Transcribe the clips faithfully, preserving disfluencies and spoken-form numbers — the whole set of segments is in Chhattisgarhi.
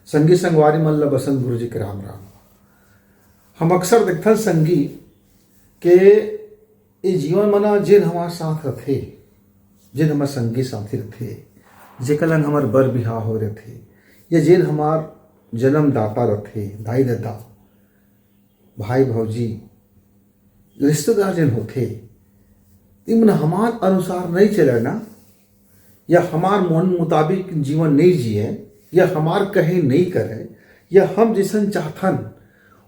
संगी संगवारी मन ल बसंत गुरु जी के राम राम। हम अक्सर देखथन संगी के ए जीवन म ना जेन हमार साथ रथे, जेन हमार संगी साथी रथे, जेकर लंग हमार बर बिहाव होए रथे, या जेन हमार जन्मदाता रथे, दाई ददा, भाई भौजी, रिश्तेदार जेन होथे, इमन हमार अनुसार नइ चलय ना, या हमार मन मुताबिक जीवन नइ जिये, या हमार कहे नइ करे, या हम जइसन चाहथन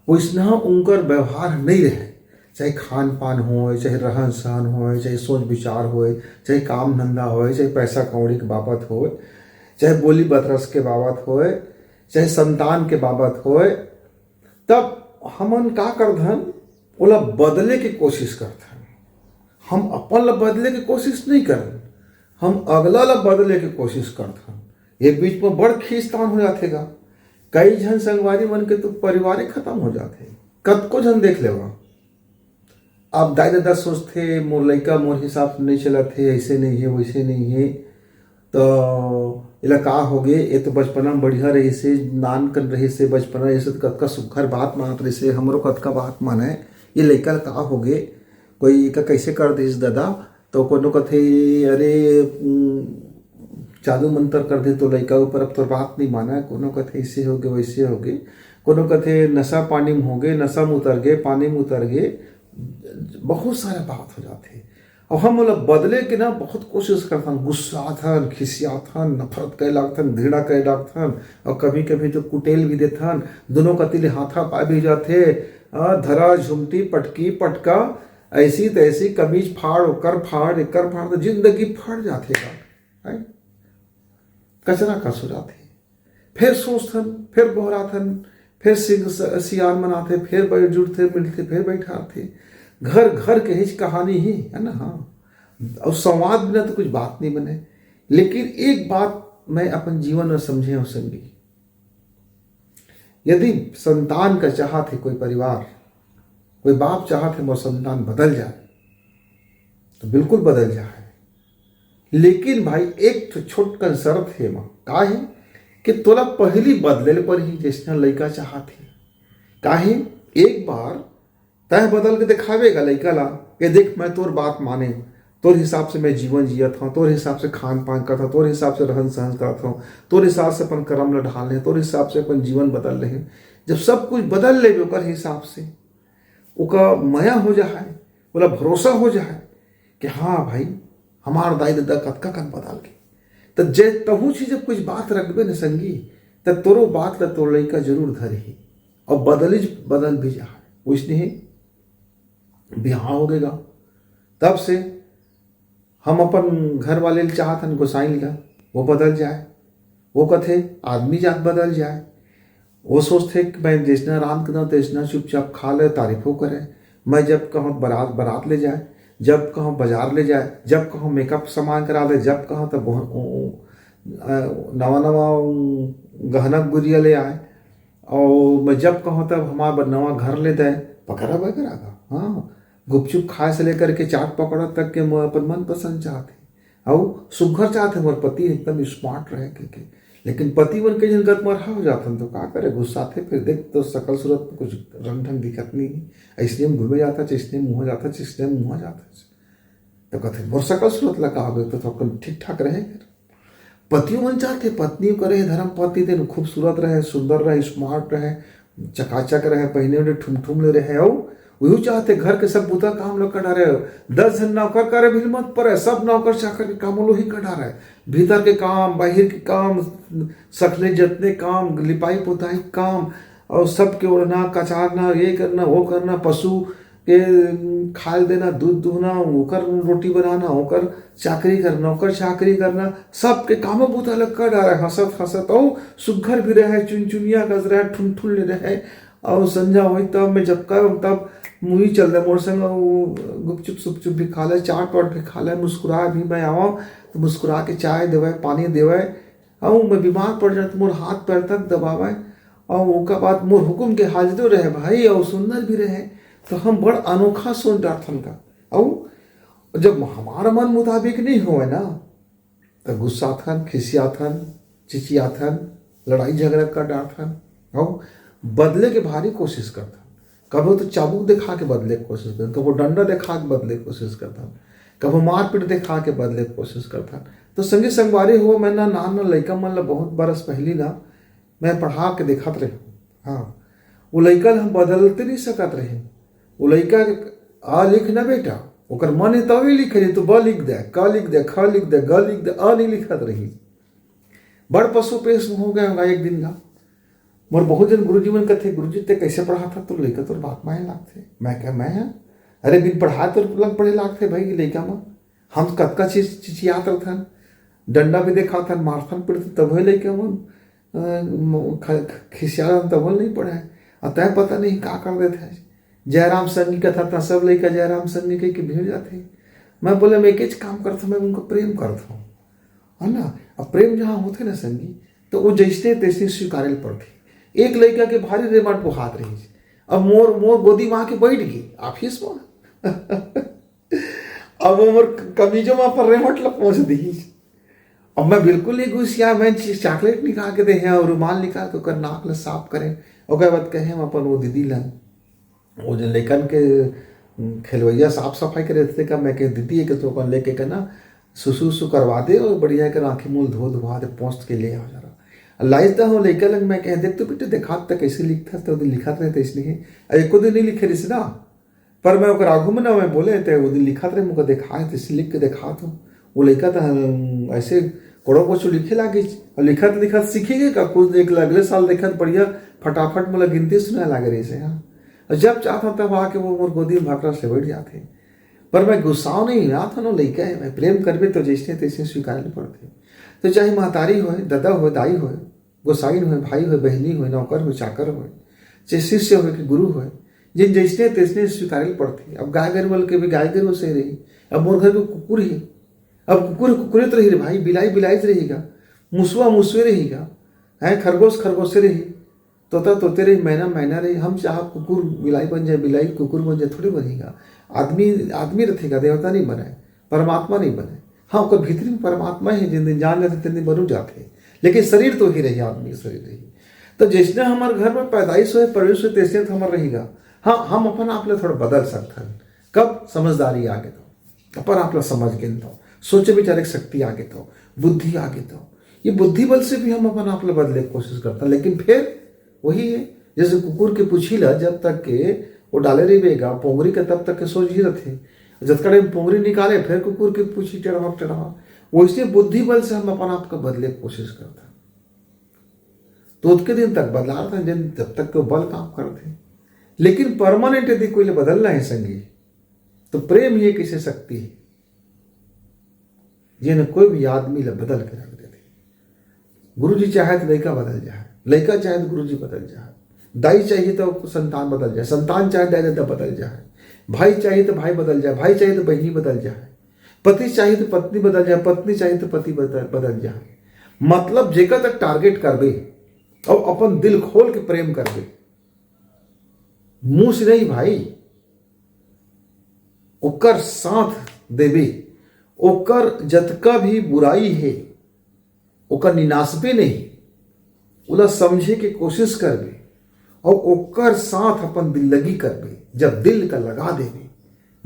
वइसना उनकर व्यवहार नइ रहे, चाहे खान पान होए, चाहे रहन सहन होए, चाहे सोच विचार होए, चाहे काम धंधा होए, चाहे पैसा कौड़ी के बाबत होए, चाहे बोली बतरस के बाबत होए, चाहे संतान के बाबत होए, तब हमन का करथन, ओला बदले के कोशिश करथन। हम अपन ला बदले के कोशिश नइ करन, हम अगला ला बदले के कोशिश करथन। ये बीच में बड़ खींचतान हो जाथे गा। कई झन संगवारी मन के तो परिवार ही खत्म हो जाथे। कतको झन देख लेवा, अब दाई ददा सोचथे, "मोर लइका मोर हिसाब से नइ चलत हे, अइसे नइ हे, वइसे नइ हे।" तो एला का होगे, ये तो बचपना में बढ़िया रहिस हे, नानकन रहिस हे, बचपना रहिस हे, तो कतका सुग्घर बात मानत रहिस हे, हमरो कतका बात माने, ये लइका ला का होगे, कोई एका कइसे कर दिस ददा? तो कोनो कथे, "अरे, उम, जादू मंतर कर दे तो लइका ऊपर, अब तोर बात नइ माने।" कोनो कथे, "अइसे होगे, वइसे होगे।" कोनो कथे, "नशा पानी में होगे, नशा में उतर गे, पानी में उतर गे।" बहुत सारा बात हो जाथे। अब हम ओला बदले के ना बहुत कोशिश करथन, गुस्साथन, खिसियाथन, नफरत करे लागथन, घृणा करे लागथन, और कभी-कभी तो कुटेल भी देथन, दोनों कति ले हाथापाई भी जाथे, आ, धरा झुमटी पटकी पटका, ऐसी तैसी कमीज फाड़, ओकर फाड़, एकर फाड़, तो जिंदगी फाड़ जाथे का, हैं? कचरा कस हो जाथे। फेर सोचथन, फेर गोहराथन, फेर सिंग-, स-, सियान मनाथे, फेर बैठ जुड़थे, मिलथे, फेर बैठारथे। घर, घर के हिच कहानी ही, है ना? हाँ। और संवाद बिना तो कुछ बात नहीं बने। लेकिन एक बात मैं अपन जीवन में समझे हूँ संगी, यदि संतान का चाहत है कोई परिवार, कोई बाप चाहत है मोर संतान बदल जाए, तो बिल्कुल बदल जाए। लेकिन भाई, एक ठो छोटकन शर्त हे एमा। का हे? कि तोला पहिली बदले ल परही, जइसना लइका चाहत हे। काहे? एक बार तैं बदल के देखाबे गा लइका ला, "ये देख, मैं तोर बात माने, तोर हिसाब से मैं जीवन जियत हौं, तोर हिसाब से खान पान करत हौं, तोर हिसाब से रहन सहन करत हौं, तोर हिसाब से अपन करम ल ढाल लें, तोर हिसाब से अपन जीवन बदल लें।" जब सब कुछ बदल लेबे ओकर हिसाब से, ओका मया हो जाए, ओला भरोसा हो जाए कि हाँ भाई, हमार दाई ददा कतका कन बदल गे। त जे तहूँ चीज जब कुछ बात रखबे न संगी, त तोरो बात ल तोर लइका जरूर धरही, और बदली, बदल भी जाए। वइसने ही बिहाव हो गे गा, तब से हम अपन घर वाले ल चाहत हन गोसाई ल, वो बदल जाए। वो कथे आदमी जात बदल जाए। वो सोचथे कि मैं जइसना रांध के दौं, तइसना चुपचाप खा ले, तारीफो करे। मैं जब कहूँ बारात, बारात ले जाए, जब कहूँ बाजार ले जाए, जब कहूँ मेकअप सामान करा दे, जब कहूँ तब वो, वो, अ, नवा नवा, उम, गहना गुरिया ले आए। और मैं जब कहूँ तब हमार बर नवा घर ले दे, वगैरह वगैरह का। हाँ, गुपचुप खाए से लेकर के चाट पकौड़ा तक के मोर अपन मनपसंद चाहत हे। अउ सुघर चाहत हे मोर पति एकदम smart रहे कहिके। लेकिन पति मन के जन गत मरहा हो जाथन तो का करे, गुस्साथे। फिर देख तो सकल सूरत में कुछ रंग ढंग दिखत नहीं हे, अइसने में घूमे जाथस, अइसने मुँह जाथस, अइसने मुँह जाथस। तो कथे मोर सकल सूरत ला का होगे, तो, तो अपन ठीक ठाक रहे फिर। पतियों मन चाहथे पत्नी करे धर्म पत्नी तेन खूबसूरत रहे, सुंदर रहे, smart रहे, चकाचक रहे, पहिने ओढ़े ठुमठुम ले रहे, अउ उहू चाहथे घर के सब बुता काम ल कर डारे। दस झन नौकर करे भी मत पड़े, सब नौकर चाकर के काम ओही कर डारे। भीतर के काम, बाहिर के काम, सखले जतने काम, लिपाई पोताई के काम, और सबके ओढ़ना, कचारना, ये करना, वो करना, पशु के खाए देना, दूध दूहना, ओकर रोटी बनाना, ओकर चाकरी करना, ओकर चाकरी करना, सबके कामो बूता ल कर डारे, हंसत हंसत, अउ सुघर भी रहे, चुनचुनिया कस रहे, ठुनठुन ले रहे। अउ संझा होई तब मैं जब कहूँ तब मुही चल दे मोर संग, अउ गुपचुप सुपचुप भी खा ले, चाट वाट भी खा ले, मुस्कुरा भी मैं आवा तो मुस्कुरा के चाय देवे, पानी देवे। अउ मैं बीमार पड़ जात, मोर हाथ पैर तक दबावे, अउ ओकर बाद मोर हुकुम के हाजिरो रहे भाई, अउ सुंदर भी रहे। तो हम बड़ अनोखा सोच डारथन का। अउ जब हमार मन मुताबिक नहीं होवे ना, तो गुस्साथन, खिसियाथन, चिचियाथन, लड़ाई झगड़ा कर डारथन, अउ बदले के भारी कोशिश करथन। कभो तो चाबुक दिखा के बदले के कोशिश करथन, कभो डंडा दिखा के बदले के कोशिश करथन, कभो मारपीट दिखा के बदले के कोशिश करथन। तो संगी संगवारी हो, मैं ना नान नान लइका मन ला बहुत बरस पहिली ना मैं पढ़ा के देखत रहे। हाँ, वो लइका ला हम बदलते नहीं सकत रहे। वो लइका के आ लिख ना बेटा, ओकर मन है तभी लिखे, नहीं तो ब लिख दे, क लिख दे, ख लिख दे, ग लिख दे, अ नहीं लिखत रही। बड़ पशु पेश में हो गए होगा एक दिन ला। मोर बहुत जन गुरुजी मन कथे, "गुरुजी, ते कैसे पढ़ाथा? तोर लइका तोर बात माने लागथे।" मैं कह, "मैं ह? अरे, बिन पढ़ाए तोर लग पढ़े लागथे भाई, लइका मन। हम कतका चीज चिचियात रथन, डंडा भी देखाथन, मारथन पीटथन, तभो लइका मन, अ, म-, ख-, ख-, खिसियाथन, तभो नहीं पढ़े। अ तय पता नहीं का कर देथे। जयराम संगी कथा था, सब लइका जयराम संगी कह के भिड़ जाथे।" मैं बोले, "मैं एकेच काम करथों, मैं उनको प्रेम करथों।" है ना? अब प्रेम जहाँ होथे ना संगी, तो वो जैसने तैसने स्वीकारे ल पड़थे। एक लइका के भारी रेमट बोहात रहिस, अब मोर, मोर गोदी में आके बैठ गे ऑफिस में। अब वो मोर कमीजो में अपन रेमट ला पोंछ दिहिस। अब मैं बिल्कुल नहीं गुस्सिया, मैं ची-, चॉकलेट निकाल के दे हैं और रुमाल निकाल के ओकर नाक ला साफ करें, ओकर बाद कहे हम अपन वो दीदी ला, वो जो लेकन के, उम, खेलवैया साफ सफाई करे थे का, मैं कहे, "दीदी, एक तो अपन लेके के ना सुसु उसु करवा दे और बढ़िया के आंखें मुंह धो धुआ दे, पोंछ के ले आ जरा।" लाइस दा हो लेकर लग, मैं कहे, "देख तो बेटे, देखा त कैसे लिखता, तो दिन लिखा रहे थे इसलिए।" अब एको दिन नहीं लिखे रहिस ना, पर मैं ओकर आगू में ना मैं बोले, ते वो दिन लिखत रहे, मुझे दिखाए, तैसे लिख के दिखा तो। वो लइका तो, हम, ऐसे कोड़ो कोचो लिखे लागे, और लिखत लिखत सीखे गे का, कुछ एक अगले साल देखत बढ़िया फटाफट मोला गिनती सुनाए लागे रहिस हे, हाँ। और जब चाहत हूँ तब आके वो मोर गोदी में भाखरा से बैठ जाथे। पर मैं गुस्साओ नहीं, ना था नो लइका है, मैं प्रेम करबे तो जैसे तैसे स्वीकार नहीं पड़ते। तो चाहे महतारी होए, दादा होए, दाई होए, गोसाइन होए, भाई होए, बहिनी होए, नौकर होए, चाकर होए, चाहे शिष्य होए कि गुरु होए, जिन जैसने तैसने स्वीकारे ल पड़थे। अब गाय गरु वाले के भी गाय गरु से रही, अब मोर घर में कुकुर ही, अब कुकुर कुकुरे तो रही रे भाई, बिलाई बिलाई से रहेगा, मुसवा मुसवे रहेगा, हैं, खरगोश खरगोश से रही, तोता तोते रही, मैना मैना रही। हम चाह कुकुर बिलाई बन जाए, बिलाई कुकुर बन जाए, थोड़ी बनेगा। आदमी आदमी रथेगा, देवता नहीं बने, परमात्मा नहीं बने। हाँ, ओकर भीतरी में परमात्मा है, जिन दिन जान जाथे, तेन दिन बनु जाथे, लेकिन शरीर तो ही रही, आदमी के शरीर रही। तो जैसने हमर घर में पैदाइश होए, प्रवेश होए, तैसने तो हमर रहेगा। हाँ, हम अपन आप ले थोड़ा बदल सकथन। कब? समझदारी आगे तो, अपन आप ला समझ गेन तो, सोचे विचारे के शक्ति आगे तो, बुद्धि आगे तो, ये बुद्धि बल से भी हम अपन आप ला बदले के कोशिश करथन। लेकिन फिर वही है, जैसे कुकुर के पूछी ला, जब तक के वो डाले रहिबेगा पोंगरी के, तब तक के सोझ ही रथे। जतका टाइम पोंगरी निकाले, फिर कुकुर के पूछी टेढ़वा टेढ़वा। वैसे बुद्धि बल से हम अपन आप का बदले के कोशिश करथन। तो उतके दिन तक बदला रथन, जब तक के वो बल काम करथे। लेकिन परमानेंट यदि कोई ले बदलना है संगी, तो प्रेम ही एक ऐसी शक्ति है, जेन कोई भी आदमी ला बदल के रख देथे। गुरुजी चाहे तो लइका बदल जाए, लइका चाहे तो गुरुजी बदल जाए, दाई चाहिए तो संतान बदल जाए, संतान चाहे दाई ददा बदल जाए, भाई चाहिए तो भाई बदल जाए, भाई चाहिए तो बहिनी बदल जाए, पति चाहिए तो पत्नी बदल जाए, पत्नी चाहिए तो पति बदल, बदल जाए। मतलब जेकर तक टारगेट करबे और अपन दिल खोल के प्रेम करबे, मुंह से नहीं भाई, ओकर साथ देबे, ओकर जतका भी बुराई हे, ओकर निनासबे नहीं, ओला समझे के कोशिश करबे, और ओकर साथ अपन दिल्लगी करबे। जब दिल का लगा देबे,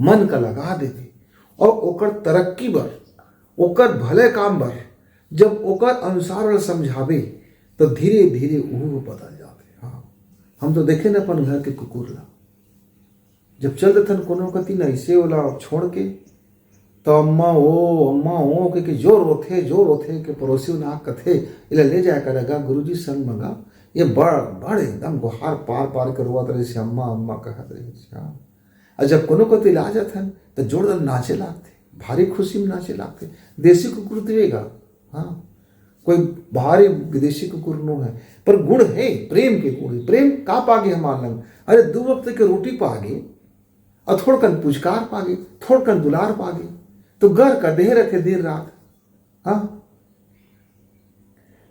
मन का लगा देबे, और ओकर तरक्की बर, ओकर भले काम बर, जब ओकर अनुसार ओला समझाबे, तो धीरे धीरे उहू बदल जाथे। हाँ, हम तो देखे न अपन घर के कुकुर ला, जब चल देथन कोनो कति न, इसे ओला छोड़ के, तो "अम्मा ओ, अम्मा ओ" के, के जो रोथे, जो रोथे के पड़ोसी ना कथे, "एला ले जाए कर गा गुरुजी संग म गा।" ये बड़, बड़ एकदम गुहार पार, पार के रोवत रहिस, "अम्मा, अम्मा" कहत रहिस। हाँ। और जब कोनो कति ला जाथन, तो जोरदार नाचे लागथे, भारी खुशी में नाचे लागथे। देसी कुकुर तो एगा, हाँ, कोई भारी विदेशी कुकुर नो है, पर गुण है, प्रेम के गुण है। प्रेम का पागे हमार लंग? अरे, दो वक्त के रोटी पागे, और थोड़कन पुचकार पागे, थोड़कन दुलार पागे, तो घर का देह रखे दिन रात। हाँ,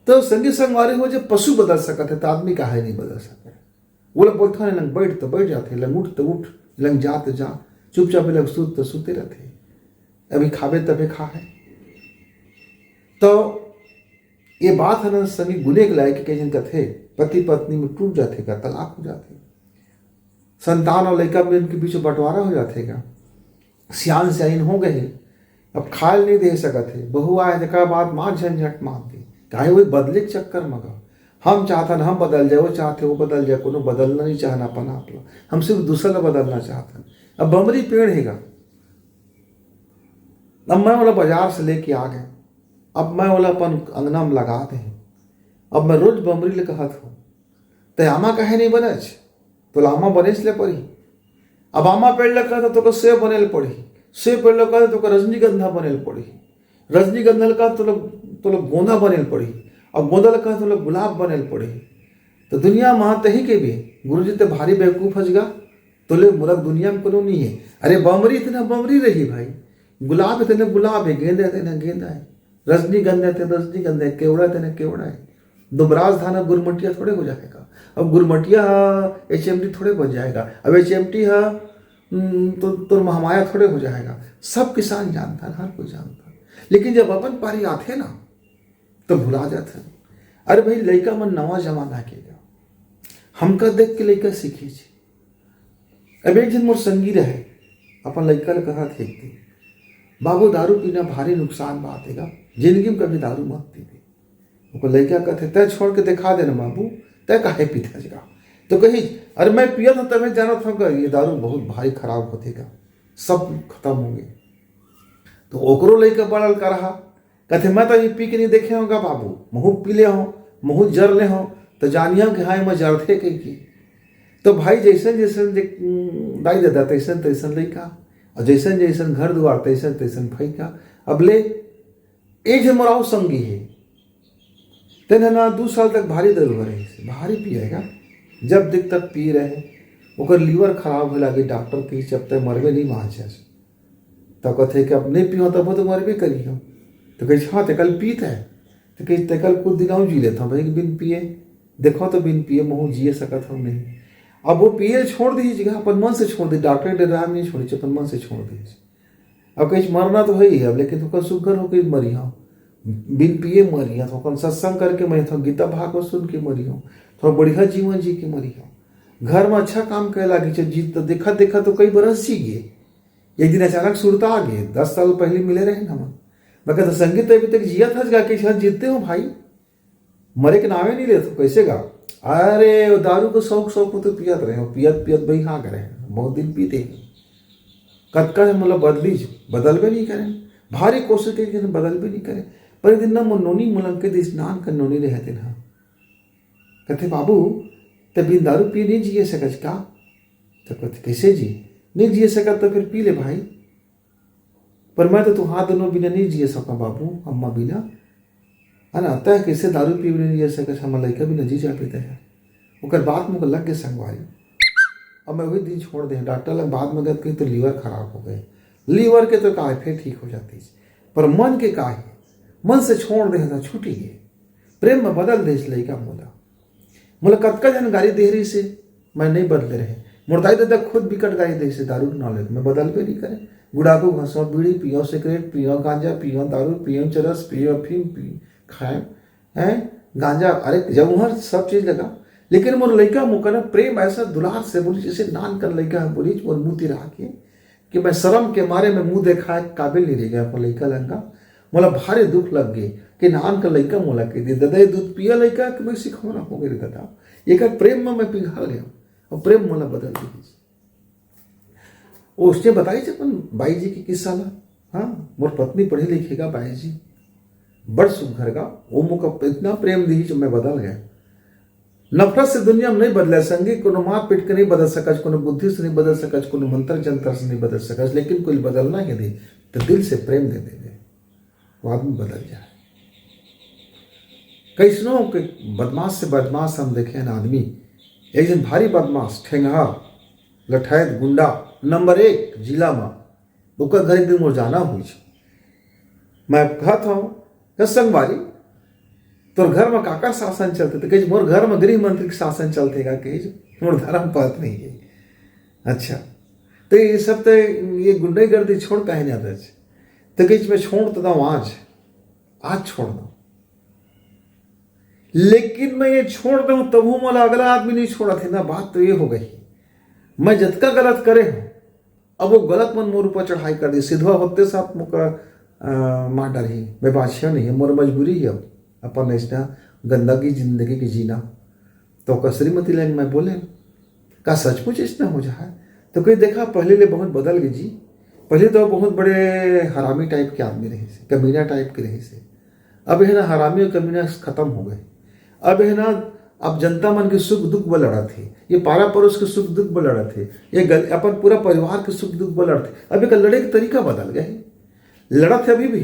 तो संगी संगवारी हो, जब पशु बदल सकत है, तो आदमी काहे नहीं बदल सकत? ओला बोलथन, "लंग बैठ," तो बैठ जाथे, "लंग उठ," तो उठ, "लंग जा," तो जा, चुपचाप लंग सुत, तो सुते रहथे। अभी खाबे तबे खा है। तो ये बात है ना संगी, गुने के लायक, कई झन कथे, पति पत्नी में टूट जाथे का, तलाक हो जाथे, संतान और लइका में इनके बीच में बंटवारा हो जाथे का, सियान सियान हो गए, अब खाए नहीं दे सकत हे, बहू आए, तेकर बाद मार झंझट मार दे, काहे वही बदले के चक्कर में गा। हम चाहतन हम बदल जाए, वो चाहथे वो बदल जाए, कोनो बदलना नहीं चाहना अपन आप ला, हम सिर्फ दूसर ला बदलना चाहतन। अब बमरी पेड़ हे गा, अब मैं ओला बाजार से लेके आ गए, अब मैं ओला अपन अंगना में लगा दे, अब मैं रोज बमरी ले कहत हूँ, "तै आमा काहे नहीं बनच? तोला आमा बनेच ले पड़ही।" अब आमा पेड़ ले कहत हूँ, "तोके सेव बने ले पड़ही।" सेव पेड़ ले कहत हूँ, "तोके रजनीगंधा बने ले पड़ही।" रजनीगंधा ले कहत हूँ, "तोला, तोला गोंदा बने ले पड़ही।" अब गोंदा ले कहत हूँ, "तोला गुलाब बने ले पड़ही।" तो दुनिया में तही के भी, "गुरुजी, तै भारी बेवकूफ हस गा, तोले मूरख दुनिया में कोनो नहीं है।" अरे बमरी इतना बमरी रही भाई, गुलाब इतने गुलाब है, गेंदा इतने गेंदा है, रजनीगंधा इतने रजनीगंधा है, केवड़ा इतने केवड़ा है। दुबराज धान अब गुरमटिया थोड़े हो जाएगा, अब गुरमटिया एच एम टी थोड़े बन जाएगा, अब एच एम टी हा, हम्म, तो तोर महामाया थोड़े हो जाएगा। सब किसान जानता है, हर कोई जानता है, लेकिन जब अपन पारी आथे ना, तो भुला जाथे। अरे भाई, लइका मन नवा जमाना के गा, हमका देख के लइका सीखे छे। अब एक झन मोर संगी रहे, अपन लइका ले कहत हे एक दिन, "बाबू, दारू पीना भारी नुकसान बात हे गा, जिंदगी में कभी दारू मत पीबे।" ओकर लइका कहथे, "तै छोड़ के दिखा दे ना बाबू, तै काहे पीथस गा?" तो कही, "अरे मैं पियत हूँ, तभे जानत हूँ गा, ये दारू बहुत भारी खराब होथे गा, सब खत्म होगे।" तो ओकरो लइका बड़ा लड़का रहा, कथे, "मैं तो ये पी के नहीं देखे हूँ गा बाबू, महू पी ले हूँ, महू जर ले हूँ, तो जानिया कि हाँ, मैं जरथे कह के।" तो भाई, जैसन जैसन जे, उम, दाई ददा, तैसन तैसन लइका, और जैसन जैसन घर दुआर, तैसन तैसन फैका। अब ले, एक झन मोर अउ संगी हे, तेन ह ना दू साल तक भारी दारू रहिस, भारी पिए गा, जब देख तब पी रहे, ओकर लीवर खराब होए लागे, डॉक्टर कहिस, "अब तै मरबे नहीं बाँचस।" तब कथे कि "अब नहीं पीहूँ तभो तो मरबे करिहूँ।" तो कहिस, "हाँ, तै कल पीत है।" तो कहिस, "तै कल कुछ दिन अउ जी लेथव भाई, बिन पिए, देखो तो बिन पिए महू जिए सकत हूँ नहीं।" अब वो पिए छोड़ दिहिस, जगह अपन मन से छोड़ दिहिस, डॉक्टर डराए में नहीं छोड़िस, अपन मन से छोड़ दिहिस। अब कहिस, "मरना तो है ही अब, लेकिन थोकन सुग्घर होके मरिहूँ, बिन पिए मरिहूँ, थोकन सत्संग करके मरिहूँ, थोकन गीता भागवत सुन के मरिहूँ, थोड़ा बढ़िया जीवन जी के मरिहूँ।" घर में अच्छा काम करे लागिस, जी तो देखत देखत तो कई बरस जी गे। एक दिन अचानक सुरता आ गे, दस साल पहले मिले रहे हमन। मैं कहता, "संगी, अभी तक जियत हस गा?" कहिस, "हाँ, जीते हूँ भाई।" मरे के नामे नहीं लेत हो, कैसे गा? अरे, वो दारू को शौक, शौक में तो पियत रहे हो, पियत, पियत भाई हाँ करे, बहुत दिन पीते हैं। कतका है मतलब बदली जो, बदलबे नहीं करे, भारी कोशिश के, लेकिन बदलबे नहीं करे। पर एक दिन ना मोर नोनी मुलंग के दिस नान कर नोनी रहते ना। कहते, "बाबू, ते बिन दारू पिए नहीं जिए सकच का?" तो कहते, "कैसे जी? नहीं जिए सकत तो फिर पी ले भाई।" "पर मैं तो तुहार दोनों बिना नहीं जिए सका बाबू, अम्मा बिना, है ना? तय कैसे दारू पी बिना नहीं जिए सके, हमर लइका बिना जी जाबे तय।" ओकर बात मोके लग गे संगवारी। अब मैं वही दिन छोड़ दे, डॉक्टर लग बाद में गए, कहीं तो लीवर खराब हो गए। लीवर के तो का है, फिर ठीक हो जाती है, पर मन के का है, मन से छोड़ दे तो छूटी है। प्रेम में बदल दे इस लइका मोला। मोला कतका झन गारी दे रहिस हे, मैं नहीं बदले रहे। मोर दाई ददा खुद बिकट गारी दे रहिस हे दारू के नौले, मैं बदलबे नहीं करे। गुड़ाखू घसो, बीड़ी पियो, सिगरेट पियो, गांजा पियो, दारू पियो, चरस पियो, अफीम पी, खाए, हैं, गांजा, अरे जब वहाँ सब चीज लगा, लेकिन मोर लइका मोके ना प्रेम ऐसा दुलार से बोली, जैसे नान कर लइका है बोली, मोर मुंह तिरा के कि मैं शरम के मारे मैं मुंह देखाए काबिल नहीं रह गया अपन लइका लंगा। मोला भारी दुख लग गे कि नान का लइका मोला कह दे, "ददा, ये दूध पिया लइका कि मैं सिखौना हो गए रे ददा।" ये का प्रेम में मैं पिघल गया और प्रेम मोला बदल दी। वो उसने बताई जब अपन बाई जी की किस्सा ला, "हाँ, मोर पत्नी पढ़े लिखे गा बाई जी, बड़ सुघर गा, वो मोका इतना प्रेम दी जो मैं बदल गया।" नफरत से दुनिया में नहीं बदले संगी, कोनो मार पीट के नहीं बदल सकच, कोनो बुद्धि से नहीं बदल सकच, कोनो मंत्र जंत्र से नहीं बदल सकच, लेकिन कोई बदलना ही नहीं, तो दिल से प्रेम दे देवे, वो आदमी बदल जाए। कैसनो के बदमाश से बदमाश हम देखे हैं आदमी, एक दिन भारी बदमाश, ठेंगहा, लठायत, गुंडा नंबर एक जिला में, ओकर घर एक दिन मोर जाना हुई। मैं कहत हूँ, "हे संगवारी, तोर घर में काकर शासन चलथे?" तो कहिस, "मोर घर में गृह मंत्री के शासन चलथे।" का कहिस, "मोर धर्म पत्नी है।" अच्छा, तो ये सब तो, ये गुंडागर्दी छोड़, काहे नहीं आता है? तो कहिस, "मैं छोड़ तो दूँ आज, आज छोड़ दूँ।" लेकिन मैं ये छोड़ दूं, तभू मोला अगला आदमी नहीं छोड़त हे ना। बात तो ये हो गई, मैं जतका गलत करे हूं, अब वो गलत मन मोर ऊपर चढ़ाई कर दी, सिधवा होते साथ मोका मार डारही। मैं बाछिया नहीं है, मोर मजबूरी है अब अपन ऐसा गंदगी जिंदगी के जीना। तो ओकर श्रीमती लाइन मैं बोले, का सचमुच ऐसा हो जाए? तो कोई देखा, पहले ले बहुत बदल गई जी। पहले तो बहुत बड़े हरामी टाइप के आदमी रहे से, कमीना टाइप के रहे से। अब है ना, हरामी और कमीना खत्म हो गए। अब है ना, अब जनता मन के सुख दुख बर लड़त हे, ये पारा पड़ोस के सुख दुख बर लड़त हे, ये गल, अपन पूरा परिवार के सुख दुख बर लड़त हे। अब एक लड़े के तरीका बदल गए, लड़त हे अभी भी,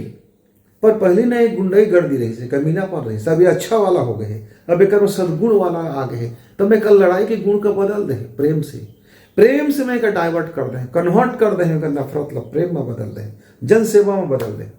पर पहली ना एक गुंडई गर्दी रही से, कमीनापन रही से, अब ये अच्छा वाला हो गए, अब एक सदगुण वाला आ गए। तो मैं कल लड़ाई के गुण का बदल दे प्रेम से, प्रेम से मैं का डाइवर्ट कर दे, कन्वर्ट कर दे, का नफरत ला प्रेम में बदल दे, जन सेवा में बदल दे।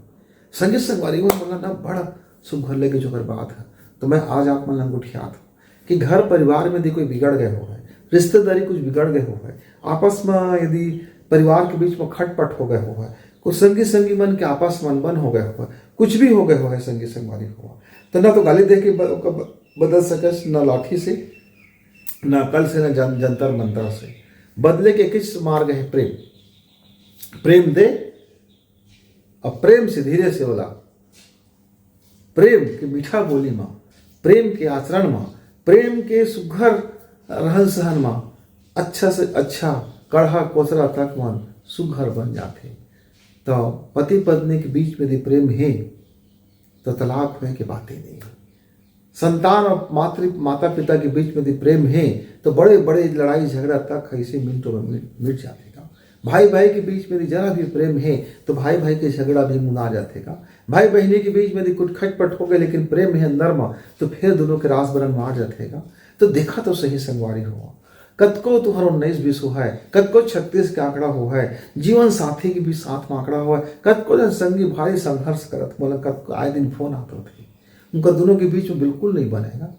संगीत संगवारी वो बोला ना, बड़ा सुघर लगे जो बात है। तो मैं आज आप मन ला गोठियात हूँ कि घर परिवार में यदि कोई बिगड़ गए हो है, रिश्तेदारी कुछ बिगड़ गए हो है, आपस में यदि परिवार के बीच में खटपट हो गए हो है, कुछ संगी संगी मन के आपस में अनबन हो गए हो है, कुछ भी हो गए हो है संगी संगवारी हो, तो ना तो गाली दे के ब-, ब-, बदल सकस, ना लाठी से, ना कल से, ना जन, जंतर मंतर से। बदले के किस मार्ग है? प्रेम। प्रेम दे, अब प्रेम से धीरे से बोला, प्रेम के मीठा बोली मा, प्रेम के आचरण मा, प्रेम के सुघर रहन सहन मा अच्छा से अच्छा कड़हा कोसरा तक मन सुघर बन जाथे। तो पति पत्नी के बीच में यदि प्रेम हे, तो तलाक होए के बात ही नहीं है। संतान और मातृ माता पिता के बीच में यदि प्रेम हे, तो बड़े बड़े लड़ाई झगड़ा तक ऐसे मिनटों में मिट मिट जाथे का। भाई भाई के बीच में यदि जरा भी प्रेम हे, तो भाई भाई के झगड़ा भी मुना जाथे का। भाई बहनी के बीच में यदि कुछ खटपट हो गए, लेकिन प्रेम हे अंदर में, तो फिर दोनों के रास बरन मार जाथे का। तो देखा तो सही संगवारी हो, कतको तुहर उन्नीस बीस हो है, कतको छत्तीस के आंकड़ा हो है, जीवन साथी के भी साथ में आंकड़ा हो है, कतको जन संगी भारी संघर्ष करत, बोला कतको आए दिन फोन आत होथे, उनका दोनों के बीच में बिल्कुल नहीं बनेगा।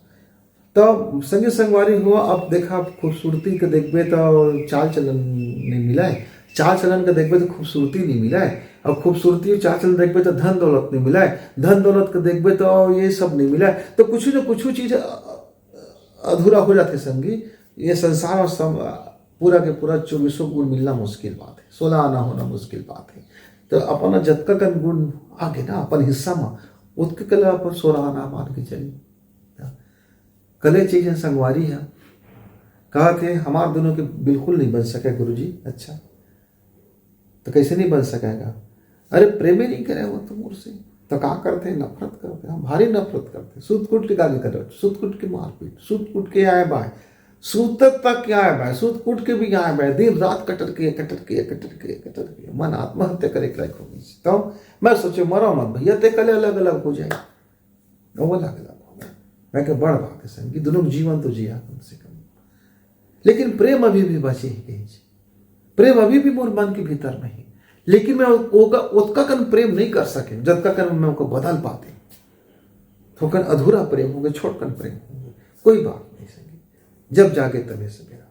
तब संगी संगवारी हो, अब देखा, खूबसूरती के देखबे तो चाल चलन नहीं मिला है, चाल चलन के देखबे तो खूबसूरती नहीं मिला है, और खूबसूरती और चाल चलन देखबे तो धन दौलत नहीं मिला है, धन दौलत के देखबे तो ये सब नहीं मिला है। तो कुछ न कुछ चीज अधूरा हो जाथे संगी। ये संसार और सम-, पूरा के पूरा चौबीसों गुण मिलना मुश्किल बात है, सोलह आना होना मुश्किल बात है। तो अपना जतका कन गुण आगे ना अपन हिस्सा में, उतके कला अपन सोलह आना मान के चली। कले चीज है संगवारी है, कहा थे हमार दोनों के बिल्कुल नहीं बन सके गुरुजी। अच्छा, तो कैसे नहीं बन सकेगा? अरे प्रेमी नहीं करे वो तो मोर से, तो का करते हैं? नफरत करते हैं, भारी नफरत करते हैं। सूत कूट के गाली गलौज, सूत कूट के मारपीट, सूत कूट के आए बाय, सूत तक के आए बाय, सूत कूट के भी आए बाय, दिन रात कटर के, कटर के, कटर के, कटर के, मन आत्महत्या करे के लायक हो गई। तो मैं सोचे, मरो मत भैया, ते कले अलग अलग हो जाए, वो अलग अलग हो गए। मैं कह, बड़ बात है संगी, दोनों के जीवन तो जिया कम से कम, लेकिन प्रेम अभी भी बचे ही कहीं से। प्रेम अभी भी मोर मन के भीतर में है, लेकिन मैं ओका, ओतका कन प्रेम नहीं कर सके, जतका कन मैं ओका बदल पाते। थोकन अधूरा प्रेम हो गए, छोटकन प्रेम हो गए, कोई बात नहीं संगी, जब जागे तबे सवेरा।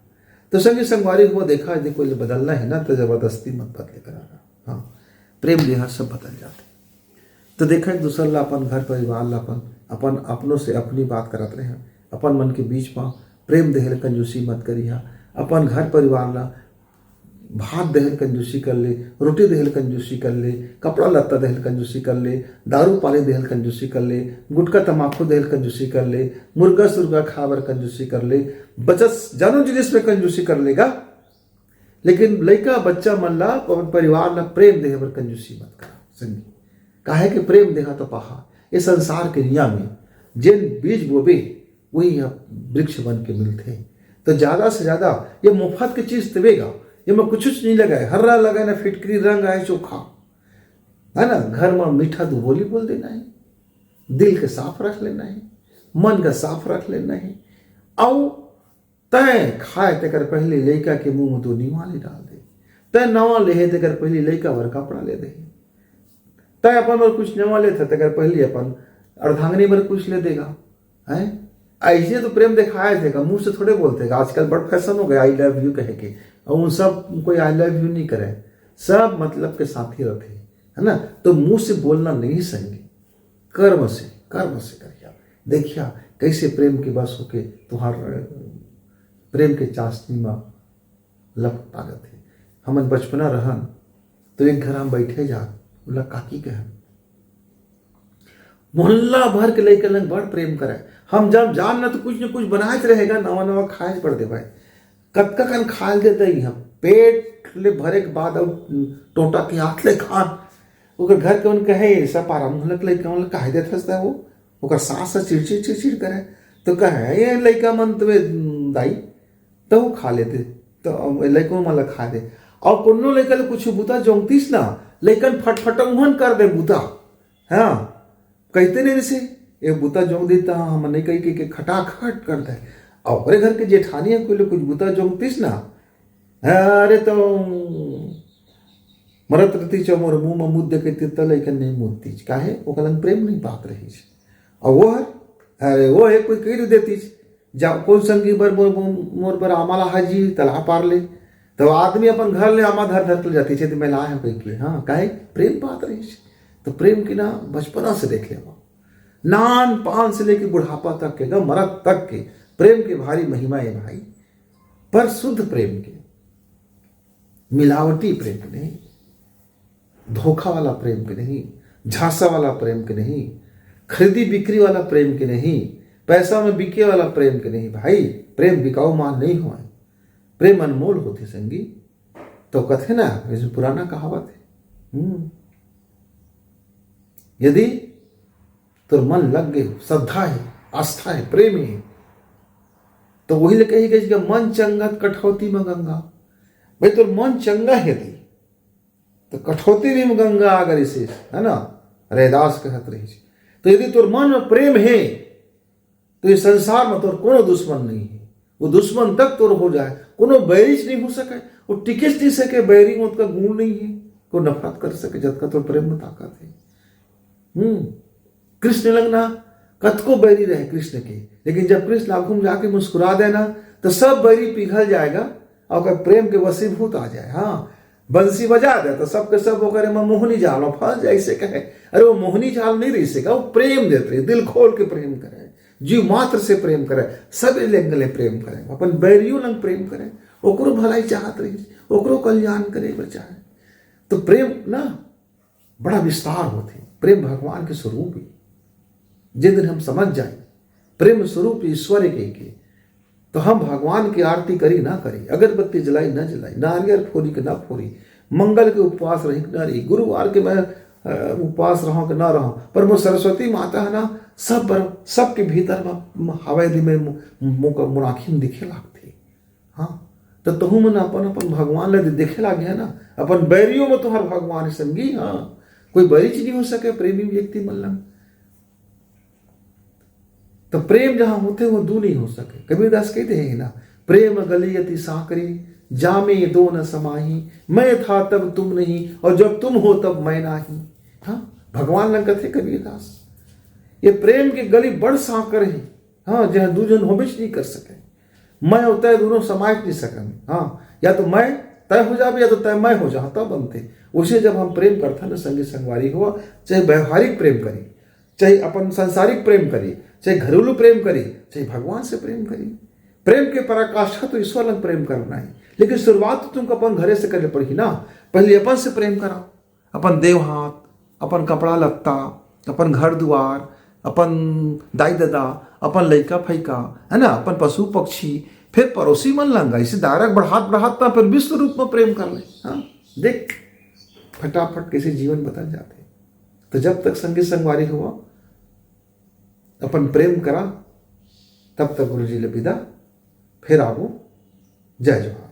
तो संगी संगवारी हो, देखा यदि कोई बदलना है ना, तो जबरदस्ती मत बदले कराना। हाँ, प्रेम देहा सब बदल जाते। तो देखा, एक दूसर ला, अपन घर परिवार ला, अपन, अपन अपनों से अपनी बात करत रहे, अपन मन के बीच में प्रेम देहल कंजूसी मत करिहा। अपन घर परिवार ला भात देहल कंजूसी कर ले, रोटी देहल कंजूसी कर ले, कपड़ा लत्ता देहल कंजूसी कर ले, दारू पानी देहल कंजूसी कर ले, गुटखा तमाकू देहल कंजूसी कर ले, मुर्गा सुर्गा खाए बर कंजूसी कर ले, बचत जानो जिनिस में कंजूसी कर लेगा, लेकिन लइका बच्चा मन ला, अपन परिवार ला प्रेम देहे बर कंजूसी मत करा संगी। काहे कि प्रेम देहा तो पाहा। ये संसार के नियम है, जेन बीज बोबे वही ह वृक्ष बन के मिलथे। तो ज्यादा से ज्यादा ये मुफ्त के चीज देवेगा, ये में कुछ नहीं लगाए, हर्रा लगाए ना, फिटकरी रंग आए चोखा, है ना। घर में मीठा दो बोली बोल देना है, दिल के साफ रख लेना है, मन का साफ रख लेना है। अउ तय खाए तेकर पहले लइका के मुंह में दो निवाले डाल दे, तय नवा लेहे तेकर पहले लइका बर कपड़ा ले दे, तय अपन बर कुछ नवा लेथे तेकर पहले अपन अर्धांगनी बर कुछ ले देगा, हैं? ऐसे तो प्रेम दिखाए थे का, मुंह से थोड़े बोलते का। आजकल बड़ फैशन हो गया आई लव यू कहे के, और उन सब कोई आई लव यू नहीं करे, सब मतलब के साथी रहते, है ना। तो मुंह से बोलना नहीं संगी, कर्म से, कर्म से करिया, देखिया कैसे प्रेम के बस होके तुहार प्रेम के चाशनी म लपक पागत हे। हमन बचपना रहन तो एक घर हम बैठे जान, ओला काकी कहन। मोहल्ला भर के लइका लंग बड़ प्रेम करे। हम जब जान ना तो कुछ न कुछ बनाए रहेगा, नवा नवा खाए बर देवाए। कतका कन खाए देते ही हम, पेट ले भरे के बाद अब टोटा के हाथ ले खान। ओकर घर के मन कहे, "ऐसा पारा मुहल्ला के लइका मन ल काहे देत हस वो?" ओकर सास ह चिड़चिड़ चिड़चिड़ करे। तो कहे, "ये लइका मन तो दाई, तो वो खा लेते।" तो अब लइको मन ल खा दे। और कोनो लइका ले कुछ बुता जोंगतीस ना, लइकन फटफट उहन कर दे बुता। हाँ, कहते नहीं रिसे, "ये बुता जोंग देता, हम नहीं कही के, के खटाखट कर दे।" और ओकरे घर के जेठानी है, कोई ले कुछ बुता जोंगतीस ना, अरे तो मरत रहती चो मोर मुंह में मुद्दे के तिरता लइकन नहीं मुद्दीच। काहे? ओकर लंग प्रेम नहीं पात रहीस। और वो हर, अरे वो एक कोई कह देतीस, "जा कोन संगी बर मोर, मोर, मोर बर आमा ला हाजी तला पार ले।" तो आदमी अपन घर ले आमा धर धर के जाती छे, तो मैं लाए हूँ कहीं के। हाँ, काहे? प्रेम पात रहीस। तो प्रेम के ना बचपना से देख लेवा, नान पान से लेके बुढ़ापा तक के, एकदम मरत तक के प्रेम के भारी महिमा है भाई। पर शुद्ध प्रेम के, मिलावटी प्रेम के नहीं, धोखा वाला प्रेम के नहीं, झांसा वाला प्रेम के नहीं, खरीदी बिक्री वाला प्रेम के नहीं, पैसा में बिके वाला प्रेम के नहीं भाई। प्रेम बिकाऊ माल नहीं होय, प्रेम अनमोल होथे संगी। तो कथे ना, जैसे पुराना कहावत है, हम्म, यदि तोर मन लग गए, श्रद्धा है, आस्था है, प्रेम है, तो वही ले कही गई कि "मन चंगा त कठौती में गंगा।" भाई, तोर मन चंगा है यदि, तो कठौती भी में गंगा अगर इसे, है ना, रैदास कहत रही। तो यदि तोर मन में प्रेम है, तो ये संसार में तोर कोनो दुश्मन नहीं है। वो दुश्मन तक तोर हो जाए, कोनो बैरीच नहीं हो सके, वो टिकेच नहीं सके, बैरी में उतका गुण नहीं है, को नफरत कर सके, जतका तोर प्रेम में ताकत है। हम्म, कृष्ण लंग ना कतको बैरी रहे कृष्ण के, लेकिन जब कृष्ण आंखों में जाके मुस्कुरा देना, तो सब बैरी पिघल जाएगा और ओकर प्रेम के वशीभूत आ जाए। हाँ, बंसी बजा दे तो सबके सब ओकरे में मोहनी जाल में फंस जाए, इसे कहे। अरे, वो मोहनी जाल नहीं रही सका, वो प्रेम देते रहे, दिल खोल के प्रेम करे, जीव मात्र से प्रेम करे, सब लंग ले प्रेम करे, अपन बैरियों लंग प्रेम करे, ओकरो भलाई चाहत रही, ओकरो कल्याण करे बर चाहे। तो प्रेम ना बड़ा विस्तार होथे। प्रेम भगवान के स्वरूप है। जे दिन हम समझ जाए प्रेम स्वरूप ईश्वर के, के, तो हम भगवान की आरती करी ना करी, अगरबत्ती जलाई ना जलाई, नारियल फोरी के ना फोरी, मंगल के उपवास रही के ना रही, गुरुवार के मैं, अ, उपवास रहूं के ना रहूं, पर वो सरस्वती माता है ना, सब बर-, सबके भीतर में हवा दी में मु-, मु-, मुनाखिन दिखे लागथे। हाँ, तो तुहू मन अपन अपन भगवान ला दे-, देखे लागे है ना, अपन बैरियों में तुहार भगवान है संगी। हाँ, कोई बैरीच नहीं हो सके प्रेमी व्यक्ति मन ला। तो प्रेम जहां होथे, वो दू नहीं हो सके। कबीरदास कहते हैं ना, "प्रेम गली अति सांकरी, जामे दो न समाही, मैं था तब तुम नहीं, और जब तुम हो तब मैं नाही।" हाँ, भगवान लंग कथे कबीरदास, ये प्रेम के गली बड़ सांकर है। हाँ, जहां दू झन होबेच नहीं कर सके, मैं और तय दोनों समाज नहीं सकन। हाँ, या तो मैं तय हो जाबे, या तो तय मैं हो जा, तब बनथे। उसे जब हम प्रेम करथन ना संगी संगवारी हो, चाहे व्यवहारिक प्रेम करी, चाहे अपन सांसारिक प्रेम करी, चाहे घरेलू प्रेम करी, चाहे भगवान से प्रेम करी, प्रेम के पराकाष्ठा तो ईश्वर लंग प्रेम करना है। लेकिन शुरुआत तो तुमको अपन घरे से करे पड़ही ना। पहले अपन से प्रेम करा, अपन देव हाथ, अपन कपड़ा लत्ता, अपन घर दुआर, अपन दाई ददा, अपन लइका फइका, है ना, अपन पशु पक्षी, फिर पड़ोसी मन लंग, इसे दायरा बढ़ात बढ़ात ना फिर विश्व रूप में प्रेम कर ले। हाँ, देख फटाफट कैसे जीवन बदल जाथे। तो जब तक संगी संगवारी हुआ, अपन प्रेम करा, तब तक गुरु जी ले विदा, फिर आबो। जय जोहार।